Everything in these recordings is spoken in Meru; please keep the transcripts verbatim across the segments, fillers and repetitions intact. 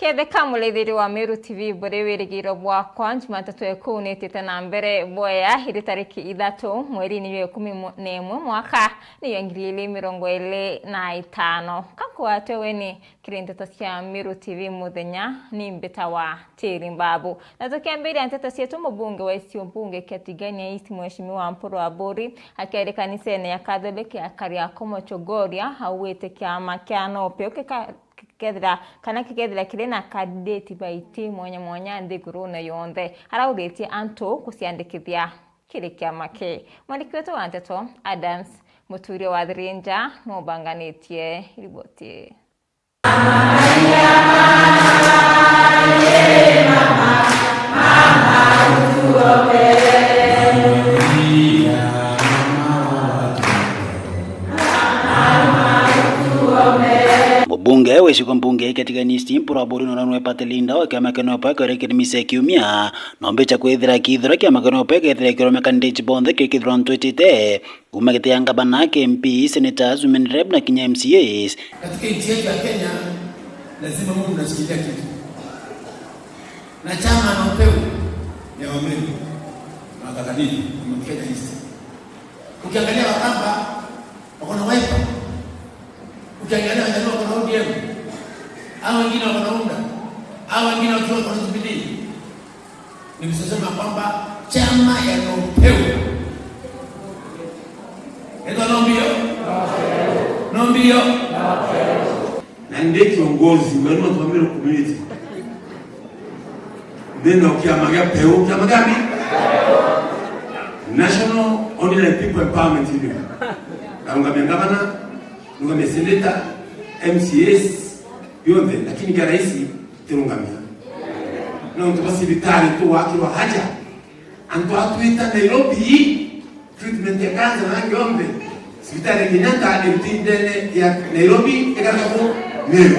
Ketheka murithiri wa Meru T V buri wirigiro bwakwa, Jumatatu eku nitite na mbere bwea, iri tariki ithatu mweri-ini jwa ikumi na imwe mwaka ni jwa ngiri igiri mirongo iri na itano. Ka nkwate ugeni kiri nteto cia Meru T V muthenya, ni mbitawa Tiri Mbabu. Na tukiambiria nteto cietu, mubunge wa gicigo mbunge kia Tigania East, Mheshimiwa Mpuru Aburi, akiari kanisene ya Catholic ya Kariakomo Chogoria, augite kiama kia NOPEU kika-, kikethira, kana kikethira kiri na kandidati baiti mwanya mwanya nthigurune yonthe. Arauritie antu kuciandikithia kiri kiama kii. Mwandiki wetu wa nteto, Adams Muturia wa Thirinja, nubanganitie riboti ii. Mubunge wa gicigo mbunge kia Tigania East, Mpuru Aburi, nonanwe Party Leader wa kiama kia NOPEU, akwerekera misa ya kiumia, nombicha kwithira akithura kiama kia NOPEU kethira kirome candidate bonthe kiri kithurano twitite. Kuuma giti ya ngavana, M P, senators, women rep na kinya M C As. Katika nchi yetu ya Kenya, lazima muwe mnashikilia kitu. Na chama NOPEU ni ya Wameru, na Tharaka Nithi, na Mount Kenya East. Ukiangalia Wakamba, wako na Wiper. Ukiangalia Wajaluo, wako na O D M. Hao wengine wako na UDA. Hao wengine wakiwa wako na Jubilee. Ni kusema kwamba chama ya NOPEU. Ito NOPEU? NOPEU. Na ndi kiongozi wenu wa Meru community. Ndina kiama gia PEU, kiama gia nani? National Ordinary People Empowerment Union. Narungamia ngavana, narungamia senator, M C As, bionthe, lakini kia rais, tirungamia. Nontu bwa cibitari tugwakirwa aja. Antu atwita Nairobi, treatment ya cancer na ngi yonthe. Cibitari ya Kenyatta iruti ndene ya Nairobi, ikareka ku Meru.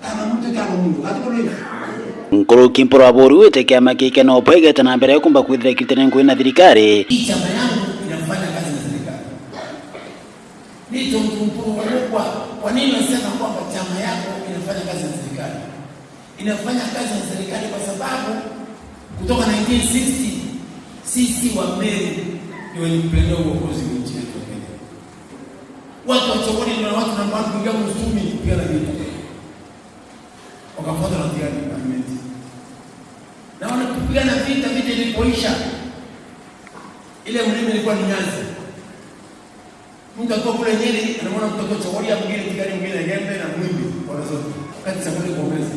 Kama muntu kama muntu, gatuko nini? Nkuruki Mpuru Aburi augite kiama kii kia NOPEU igete na mbere kumba kwithira ikirutania ngugi na thirikari. Hii chama yangu inafanya kazi na serikali. Ni tontu Mpuru kwa, kwa nini nasema kwamba chama yako inafanya kazi na serikali? Inafanya kazi na serikali kwa sababu kutoka nineteen sixty, sisi wa Meru ndio wenye kupigania uongozi wa nchi yetu ya Kenya. Watu wa Chogoria ni watu namba one kuingia msituni kupigana vita. Wakafuata na Tigania government. Na wanapigana vita, vita ilipoisha, ile mlima ilikuwa ni nyasi. Mtu akiwa kule Nyeri, anamwona mtu akiwa Chogoria, mwingine Tigania, mwingine Igembe na Mwimbi, wanazote. Wakati Chogoria kuongeza.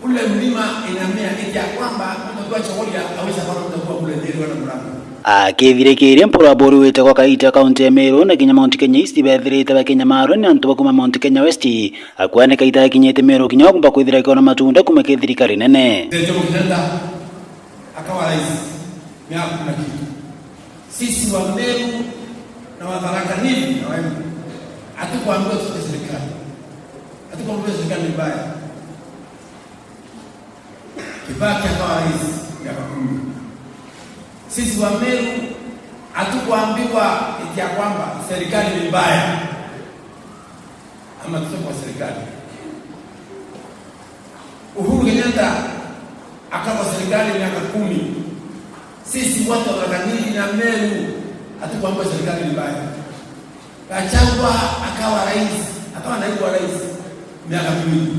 Ule mlima inamea, eti ya kwamba mtu akiwa Chogoria hawezi kuona mtu akiwa kule Nyeri wala Murang'a. Akithirikiria Mpuru Aburi augite gwa kaita kaunti ya Meru na kinya Mount Kenya East bethirite bakinyamarwa ni antu ba kuuma Mount Kenya West, akwanika itakinyite Meru kinya kumba kwithira kiona matunda kuuma ki thirikari nene. Mzee Jomo Kenyatta akawa rais miaka kumi na kitu. Sisi wa Meru na wa Tharaka Nithi na wa Embu, hatukuambiwa tutoke serikali. Hatukuambiwa serikali ni mbaya. Kibaki akawa rais miaka kumi. Sisi wa Meru hatukuambiwa eti ya kwamba serikali ni mbaya. Ama tutoke kwa serikali. Uhuru Kenyatta akawa kwa serikali miaka kumi. Sisi watu wa Tharaka Nithi na Meru hatukuambiwa serikali ni mbaya. Gachagua akawa rais, akawa naibu wa rais miaka miwili.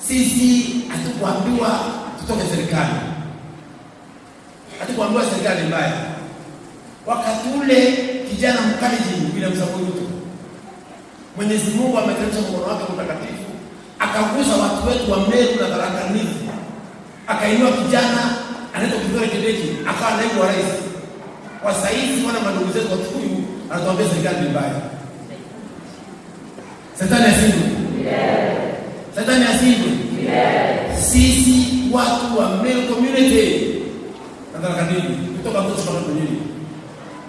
Sisi hatukuambiwa tutoke serikali. Hatukuambiwa serikali ni mbaya. Wakati ule kijana Mkalenjin, William Samoei Ruto, Mwenyezi Mungu ameteremsha mkono wake mtakatifu, akagusa watu wetu wa Meru na Tharaka Nithi, akainua kijana anaitwa Kithure Kindiki, akawa naibu wa rais. Kwa saizi wana mandugu zetu Wakikuyu anatuambia serikali ni mbaya. Shetani ashindwe. Shetani ashindwe. Sisi watu wa Meru community na Tharaka Nithi, kutoka Coast Community,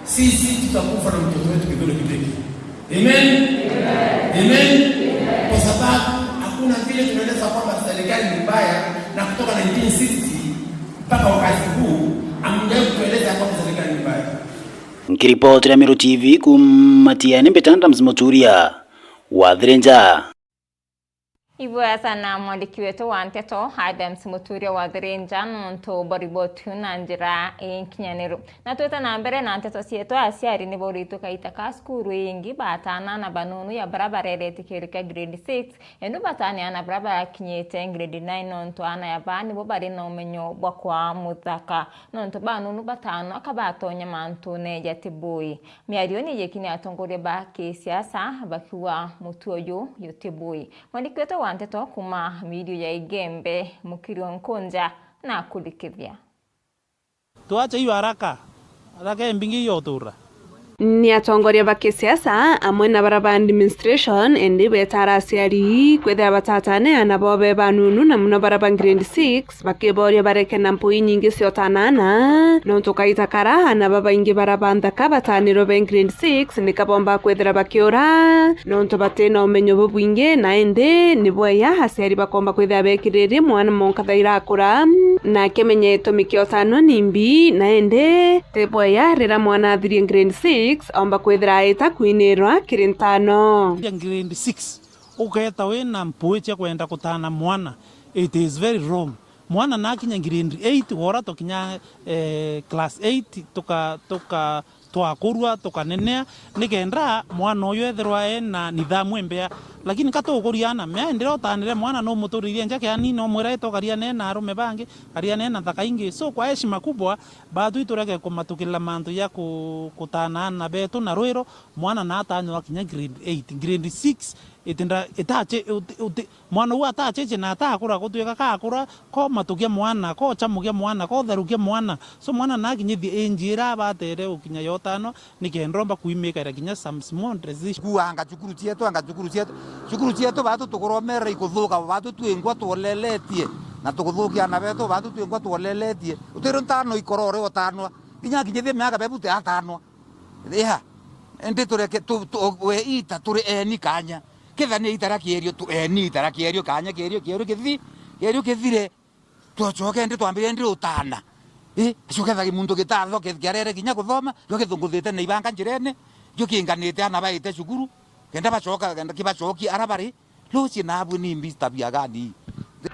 sisi tutakufa na mtoto wetu Kithure Kindiki. Amen. Amen. Kwa sababu hakuna vile tunaeleza kwamba serikali ni mbaya, na kutoka nineteen sixty mpaka wakati huu hamjawahi kutueleza kwamba serikali ni mbaya. Nkiripotera Meru T V kuuma Tiani, mbita Adams Muturia wa Thirinja. Ibwega sana mwandiki wetu wa nteto, Adams Muturia wa Thirinja, nontu bwa riboti iu na njira inkinyaniru. Na twite na mbere na nteto cietu, aciari ni bauritwe kaita ka cukuru ingi batana aana banunu ya baria bareretie kioro kia grade six, indi batane aana baria bakinyite grade nine, nontu aana ya baa nibo bari na umenyo bwa kwaa muthaka, nontu banunu batano aka batonya mantune jatibui. Miario ni yeki ni atongoria ba kisiasa bakiuga mutuo uyu jutibui. Mwandiki wetu wa nteto kuuma video ya Igembe, Mukiri wa Nkunja, na kurikithia. Tuache hiyo haraka. Haraka imbingi hiyo utura. Ni atongoria ba kisiasa amwe na bara ba administration, indi betara aciari kwithira batatane aana bobe banunu, na muno bara ba grade six, bakiboria bareke na mpui nyingi cia utanana, nontu kaita kara aana babaingi bara ba nthaka batanirwe be grade six ni kabomba kwithira bakiura, nontu batina umenyo bubwingi, na indi ni bweya aciari bakomba kwithira bekiririe mwana monka thaira akura, na akimenya itumi kia utanwa ni mbi, na indi ti bweya rira mwana athirie grade six omba kwithira aita kwinirwa kiri ntano. Grade six, ukeeta wina mpui cia kwenda kutana mwana, it is very wrong. Mwana nakinya grade eight, wora tukinya, eh, class eight, tuka, tuka, twakurua, tukanenea, nikenda mwana uyu ethirwa ena nidhamu imbea. Lakini ka tukuria aana, mea indira utanire mwana, numuturirie nja kiani, numwira ita ukaria nee na arume bangi, karia nee na nthaka ingi. So, kwa heshima kubwa, batu itureke kumatukirira mantu ya ku-, kutana aana betu na rwiro, mwana natanywa kinya grade eight, grade six, itinda, itache, uti, uti, Mwana uu atacheche na atakura, gutwika kakura, ko matu gia mwana, ko chamu gia mwana, ko theru gia mwana. So mwana nakinyithie age ira abatere gukinya ya utano, nikenda omba kuimikaira kinya some small decision. Kuanga cukuru cietu, anga cukuru cietu. Cukuru cietu batu tukuromerera ikuthuka, batu twingwa twoleletie, na tukuthukia aana betu, batu twingwa twoleletie. Utiri ntano ikoro uri utanwa. Kinya akinyithie miaka bebu ti atanwa. Iha, indi tureke tu, tu, we ita turi eni kanya. Ketha ni ita ria kierio, tu eni ita ria kierio kanya, kierio, kierio kithi-, kierio kithire. Twocoke indi twambire indi utana. Ii, acio ketha muntu gitatho ki-, kiarere kinya kuthoma, kio kithunguthite na ibanga njirene, kio kinganite ana baite cukuru, kenda bacoka, kenda kibacokie ara bari. Rucio nabwe ni mbi tabia gani?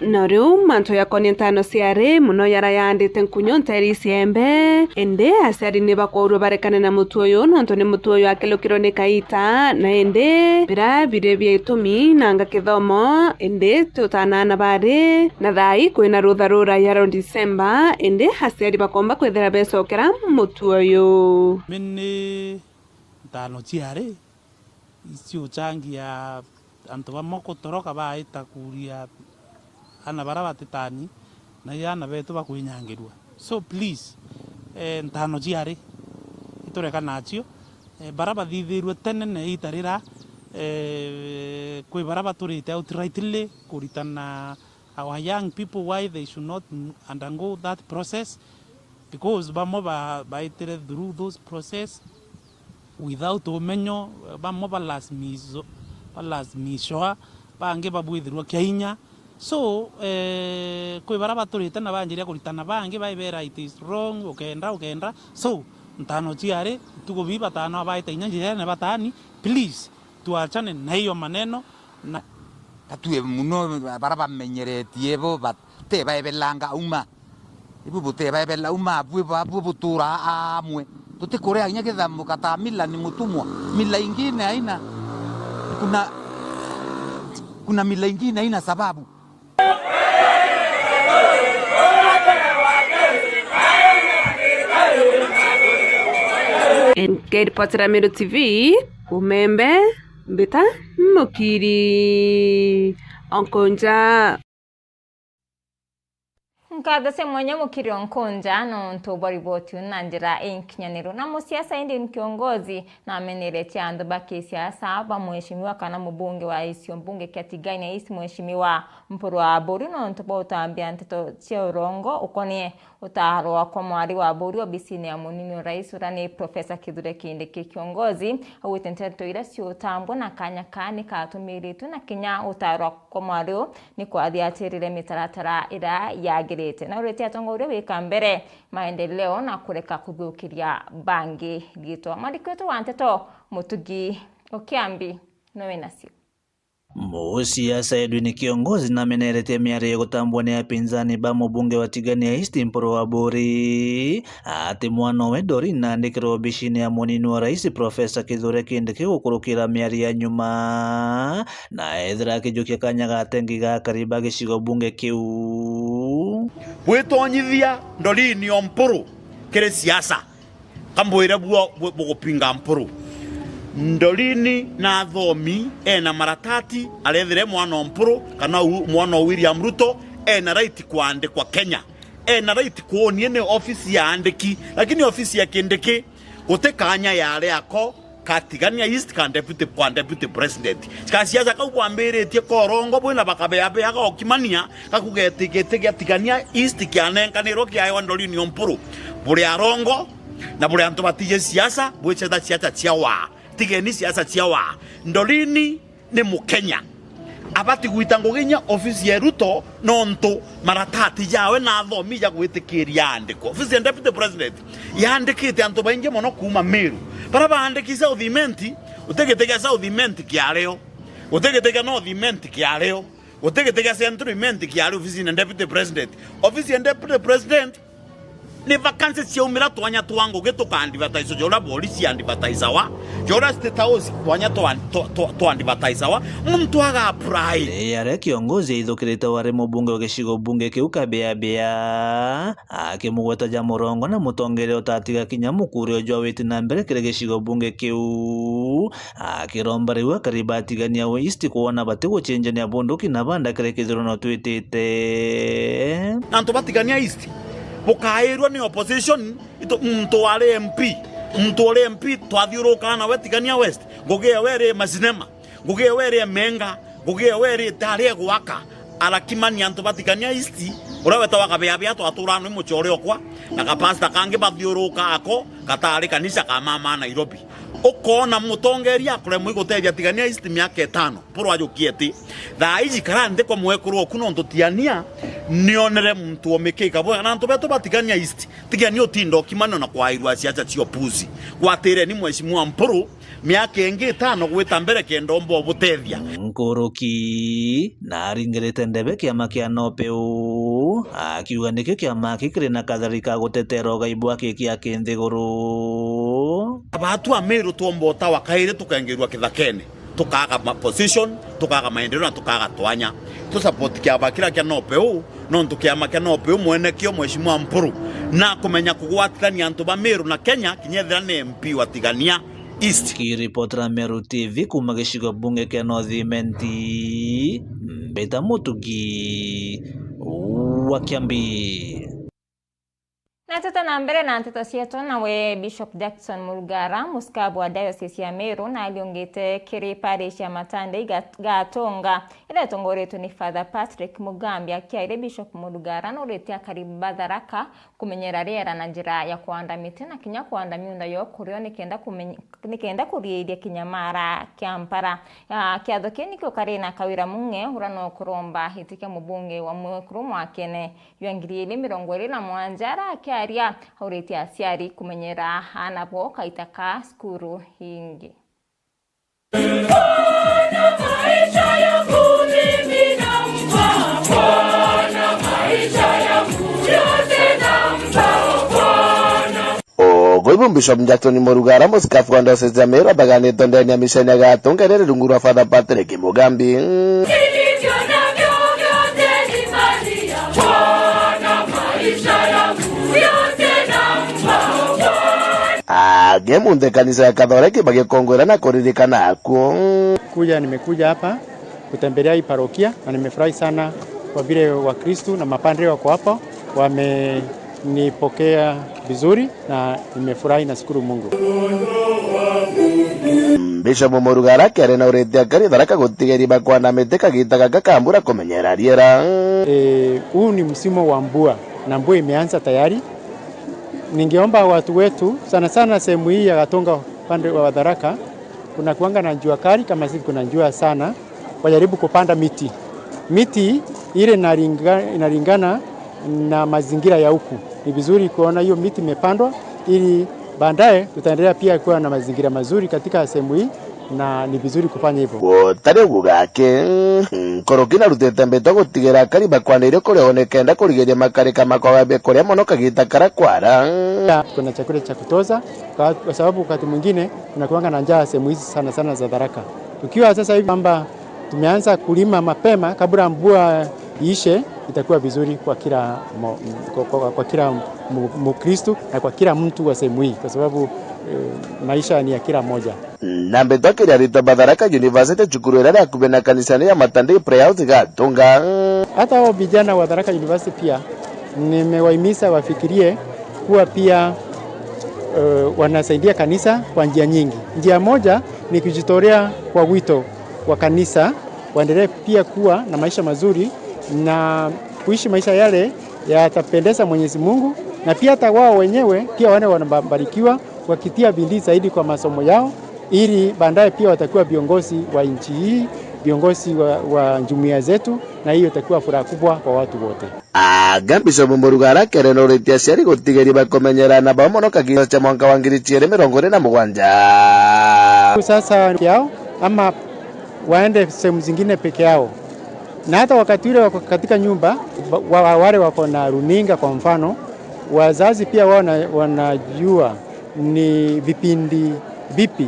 No riu mantu jakonie ntano ciari mono jara jaandite nkunyu nteere iciembe, indi aciari ni bakoorua barekane na mutu uyu, nontu ni mutu uyu akilukirwe ni kaita, na indi bira biri bia itumi nanga kithomo, indi ti utanaana bari na thaai kwina rutha ruraya rwa December, indi aciari bakomba kwithira becokera mutu uyu. Mini ntano ciari iciuchangia antu bamwe kutoroka baita kuria ana bara batitani, na i ana betu bakwinyangirua. So please, eh, ntano ciari itureka nacio, eh, bara bathithirue tene na ita rira, eh, kwi bara baturite outrightly kuritana our young people why they should not m-, undergo that process, because bamwe ba-, baitire through those process without umenyo, bamwe balazimizo-, balazimishwa, bangi babwithirwa kia inya. So, eh, kwi bara baturite na banjiria kuritana, bangi baibera it is wrong, ukenda, ukenda. So, ntano ciari, ntuku bii batano abaite inya njirene batani, please, tuachane na hiyo maneno. Na katue muno bara bamenyeretie bo bate baebelanga uma. Ibu bute baebela uma, abue ba-, abue butura amwe. Tutikurea kinya kithambo kata mila ni mutumwa. Mila ingine haina. Kuna, kuna mila ingine haina sababu. Nkiripotera Meru T V, Umembe, Mbita Mukiri, Onkonja. Nkatho cia mwanya Mukiri Onkonja nontu bwa riboti iu na njira inkinyaniru. Na musiasa indi ni kiongozi na ameneretie antu ba kisiasa ba mheshimiwa kana mubunge wa icio mbunge kia Tigania East, mheshimiwa Mpuru wa Aburi, nontu bwa utambia nteto cia urongo ukonie utaarwa kwa mwari wa Aburi obisini ya munini wa rais, uria ni Professor Kithure Kindiki. Kiongozi augite nteto iria ciutambwa na kanya kaa ni katumiritwe na kinya utaarwa kwa mwari uu ni kwathiatirire mitaratara iria yagirite. Na uritie atongoria wika mbere maendeleo na kureka kuthukiria bangi riitwa. Mwandiki wetu wa nteto Mutugi Okiambi nowe nacio. Musiasa Edwin Kiongozi nameneretie miario ya gutambua ni apinzani ba mubunge wa Tigania East Mpuru Aburi ati mwana owe Doreen naandikirwe obicine ya munini wa rais Profesa Kithure Kindiki gukurukira miario ya nyuma, na ethira akijukia kanya ga tengi ga akari ba gicigo bunge kiu. Gwitonyithia Doreen o Mpuru kiri siasa. Kambwire buo bu-, bugupinga Mpuru. Ndorini na athomi, ena maratati, arethire mwana o Mpuru, kana u-, mwana o William Ruto, ena right kwandikwa Kenya. Ena right kuonie ni ofisi ya andiki, lakini ofisi ya Kindiki, guti kanya yari ako, ka Tigania East, ka deputy, kwa deputy president. Ka siasa kau bwambiritie korongo bwina bakabeabea gokimania, gakugetigiti gia Tigania East kianenkanirwo kiaewa Ndorini o Mpuru. Buri arongo, na buri antu batiji siasa, bwicetha siasa cia waa. Tigeni siasa cia waa. Ndorini ni Mukenya. Abati gwita ngugi inya ofisi ya Ruto nontu maratati jawe na athomi ja gwitikiria andikwa. Ofisi ya Deputy President yandikite antu baingi mono kuuma Meru. Bara baandiki South Imenti, utigitikia South Imenti kiario. Utigitikia North Imenti kiario. Guti giti gia Central Imenti kiari ofisine ya Deputy President. Ofisi ya Deputy President ni vacancy ciaumira twanya twa ngugi tukaadvertise, ja uria borisi ciadvertisawa, ja uria State House twanya twa, twa, twa, twa advertisawa, muntu aga apply. Riria kiongozi aithukirite wari mubunge wa gicigo bunge kiu Kabeabea, akimugweta ja murongo na mutongeria utatiga kinya mukurio jwa witi na mbere kiri gicigo bunge kiu. Akiromba riu akari ba Tigania West kwona batigucenjania bunduki na bandakire kithurano twitite. Na antu ba Tigania East, bukairwa ni opposition, itu, muntu wari M P, muntu uri M P twathiurukaa nawe Tigania West, ngugi ewe iri macinema, ngugi ewe iri emenga, ngugi ewe iri itari egwaka, arakimania antu ba Tigania East, uria wetawa Kabeabea twaturaa nwi mucore okwa, na kapasta kangi bathiurukaa ako, gatari kanisa ka mama Nairobi. Ukoona mutongeria akuremwa igutethia Tigania East miaka itano, Mpuru ajukie ati, thaa iji kara nthi kwa mwekuru oku nontu Tigania nionere muntu omikika bwega. Na antu betu ba Tigania East, Tigania utinda ukimana na kwairwa siasa cia upuzi. Gwatireni Mheshimiwa Mpuru miaka ingi itano gwita mbere kenda omba ubutethia. Nkuruki na aringirite ndebe kiama kia NOPEU, akiuga nikio kiama aki kiri na kathari ka gutetera ugai bwa kiki aki nthiguru. Abatu Amiru twomba utawa kairi tukaingirua kithakene, tukaga ma position, tukaga maendeleo na tukaga twanya. Tu support kiama kiria kia NOPEU, nontu kiama kia NOPEU mwene kio Mheshimiwa Mpuru, na kumenya kugwatithania antu ba Miru na Kenya, kinya ethira ni M P wa Tigania East. Kiripotera Meru T V kuuma gicigo bunge kia North Imenti, mbita Mutugi wa Kiambi. Na tute na mbere na nteto cietu, nawe Bishop Jackson Murugara, musikabu wa Diocese ya Meru, na ariungite kiri parish ya Matande iga-, Gatunga, iria itongoretwe ni Father Patrick Mugambi. Akiaria Bishop Murugara nurite akari ba Tharaka kumenyera riera na njira ya kwanda miti na kinya kwanda miunda yo kurio nikenda kumenye-, nikenda kuriiria kinyamara kia mpara. Ah, kiatho kiu nikio kari na Kawira Mung'e, uria no kuromba giti kia mubunge wa mwekuru mwakene jwa ngiri igiri mirongo iri na mugwanja, ara akiaria auritie aciari kumenyera aana bo kaita ka cukuru ingi. Ogo ibu Bishop Jackson Murugara, musikafu wa Diocese ya Meru, athaganitwe ndene ya misheni ya Gatunga iria iri rungu rwa Father Patrick Mugambi. Angi munthe kanisa ya Kathoreki bagikongwera na kuririkana akuo. Kuja, nimekuja hapa kutembelea hii parokia na nimefurahi sana kwa vile Wakristu na mapadre wako hapo wamenipokea vizuri na nimefurahi, nashukuru Mungu. Bishop Murugara akiaria nauritie akari Tharaka gutigeria bakwanda miti kagita gaka ka mbura kumenyera riera. Eh, huu ni msimu wa mvua na mvua imeanza tayari. Ningeomba watu wetu, sana sana sehemu hii ya Gatunga upande wa Tharaka, kuna kuanga na jua kali, kama sisi kuna jua sana, wajaribu kupanda miti. Miti ile inalinga-, inalingana na mazingira ya huku. Ni vizuri kuona hiyo miti imepandwa ili baadaye tutaendelea pia kuwa na mazingira mazuri katika sehemu hii. na ni vizuri kufanya hivyo. Gutari uguo gake, nkoroki narutite mbitwa gutigira akari bakwaniriria kuria nikenda kurigiria makarika makwaga bikuria mono kagita karia kwara. Kuna chakula cha kutosha, kwa, kwa sababu wakati mwingine tunakuanga na njaa sehemu hizi sana sana za Tharaka. Tukiwa sasa hivi kwamba tumeanza kulima mapema kabla mvua iishe, itakuwa vizuri kwa kila mo-, kwa, kwa, kwa kila mu-, Mukristu na kwa kila mtu wa sehemu hii, kwa sababu, eh, maisha ni ya kila mmoja. Na mbitwa kiri aritwa ba Tharaka University, cukuru iria ri akuvi na kanisani ya Matandii Playhouse igatunga. Hata hao vijana wa Tharaka University pia nimewahimiza wafikirie kuwa pia, eh, wanasaidia kanisa kwa njia nyingi. Njia moja ni kujitolea kwa wito wa kanisa, waendelee pia kuwa na maisha mazuri na kuishi maisha yale yatapendeza Mwenyezi Mungu, na pia hata wao wenyewe pia waende wanabarikiwa wakitia bidii zaidi kwa masomo yao, ili baadaye pia watakuwa viongozi wa nchi hii, viongozi wa, wa jumuiya zetu, na hiyo itakuwa furaha kubwa kwa watu wote. Anga Bishop Murugara akerenoritie aciari gutigeria bakomenyera aana bao mono kagiita cia mwanka wa ngiri ciiri mirongo iri na mugwanja. Sasa yao ama waende sehemu zingine peke yao, na hata wakati ule wako katika nyumba, wa, wa, wale wako na runinga kwa mfano, wazazi pia wao wana-, wanajua ni vipindi vipi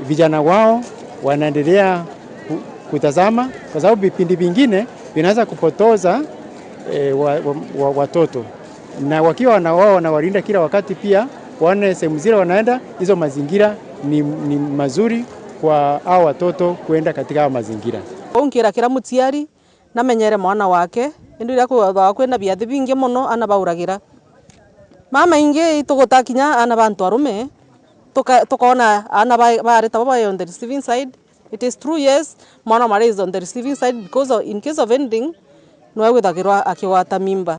vijana wao wanaendelea ku-, kutazama, kwa sababu vipindi vingine vinaweza kupotoza, eh, wa, wa, wa, watoto, na wakiwa wana-, wao wanawalinda kila wakati, pia waone sehemu zile wanaenda, hizo mazingira ni, ni mazuri kwa hao watoto kuenda katika hao mazingira. Uu nkira kira muciari namenyere mwana wake, indi riria kwithagwa kwina biathi bingi mono, aana bauragira. Mamaingi ituguta kinya aana ba antu arume, tuka-, tukoona aana ba, baari tabo bai on the receiving side. It is true, yes, mwana omwe is on the receiving side because of, in case of anything, niwe withagirwa akigwata mimba.